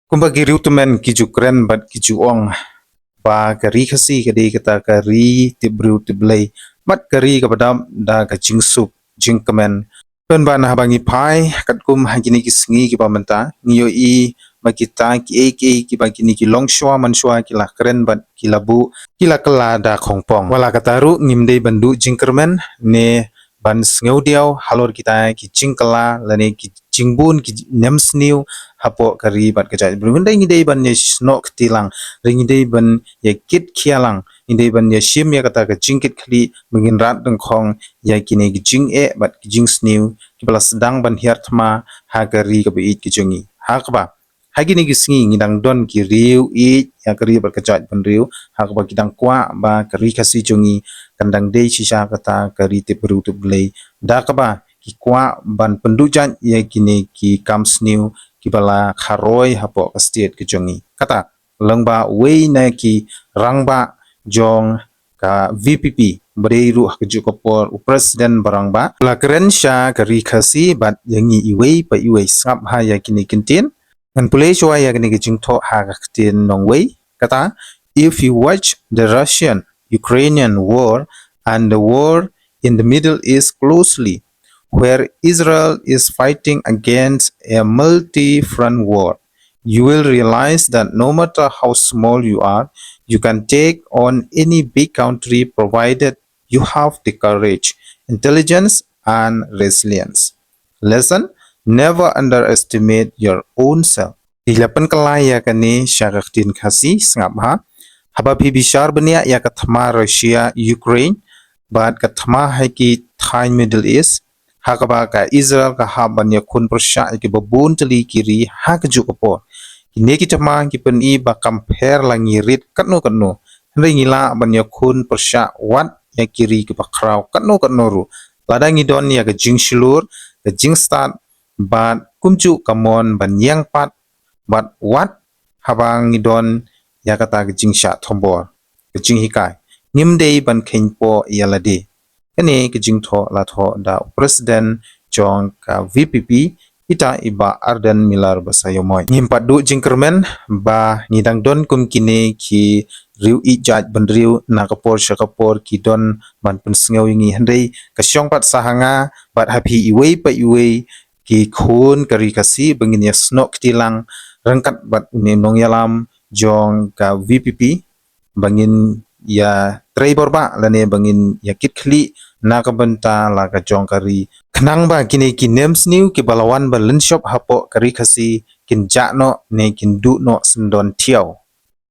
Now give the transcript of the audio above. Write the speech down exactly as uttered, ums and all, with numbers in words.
Kumba ki riewtymmen ki ju kren bad ki ju ong ba ka ri Khasi ka dei kata ka ri tip briew tip Blei, bad ka ri kaba dap da ka jingsuk jingkmen. Pynban haba ngi phai katkum ha kine ki sngi kiba mynta, ngi ïohi ba kita kiei kiei kiba kine ki longshuwa manshuwa ki la kren bad ki la buh, ki la kylla da khongpong. Wat la katta ruh, ngim dei ban duh jingkyrmen ne ban sngewdiaw halor kita ki jingkylla lane ki jingbun ki nemsniew hapoh ka ri bad ka jaitbynriew. Hynrei ngi dei ban ïasnoh kti lang, hynrei ngi dei ban ïakit khia lang, ngi dei ban ïashim ïa kata ka jingkitkhlieh ba ngin rat dyngkhong ïa kine ki jingeh bad ki jingsniew kiba la sdang ban hiar thma ha ka ri kaba ïeit ka jong ngi. Ha kaba ha kine ki sngi ngi dang don ki riew ïeit ïa ka ri bad ka jaitbynriew, ha kaba ki dang kwah ba ka ri Khasi jong ngi kan dang dei shisha kata ka ri tip briew tip Blei, da kaba ki kwah ban pynduh jait ïa kine ki kam sniew kiba la kharoi hapoh ka state ka jong ngi. Kata lyngba uwei na ki rangbah jong ka V P P, ba dei ruh ha kajuh ka por u president ba rangbah, la kren sha ka ri Khasi bad ïa ngi iwei pa iwei. Sngap ha ïa kine ki ktien. Ngan pule shuwa ïa kine ki jingthoh ha ka ktien nongwei. Kata, if you watch the Russian-Ukrainian war and the war in the Middle East closely, where Israel is fighting against a multi-front war, you will realize that no matter how small you are, you can take on any big country provided you have the courage, intelligence, and resilience. Lesson: never underestimate your own self. Phi la pynkylla ïa kane sha ka ktien Khasi, sngap ha. Haba phi bishar bniah ïa ka thma Russia Ukraine bad ka thma ha ki thaiñ Middle East, ha kaba ka Israel ka hap ban ïakhun pyrshah ïa kiba bun tylli ki ri ha kajuh ka por. Kine ki thma ki pyni ba kam pher la ngi rit katno katno, hynrei ngi lah ban ïakhun pyrshah wat ïa ki ri kiba khraw katno katno ruh, lada ngi don ïa ka jingshlur, ka jingstad bad kumjuh ka mon ban ïeng pat, bad wat haba ngi don ïa kata ka jingshah thombor, ka jinghikai, ngim dei ban kheiñpoh ïa lade. Kane ka jingthoh la thoh da u president jong ka V P P, ita i Bah Ardent Miller Basaiawmoit. Ngim pat duh jingkyrmen ba ngi dang don kum kine ki riew ïeit jaitbynriew, na ka por sha ka por ki don ban pynsngew ïa ngi, hynrei ka shong pat sa ha nga bad ha phi iwei pa iwei ki khun ka ri Khasi ba ngin ïasnoh kti lang ryngkat bad une u nongïalam jong ka V P P, ba ngin ïatrei borbah lane ba ngin ïakitkhlieh na ka bynta la ka jong ka ri, khnang ba kine ki nemsniew kiba la wan ban lynshop hapoh ka ri Khasi kin jah noh ne kin duh noh syndon thiaw.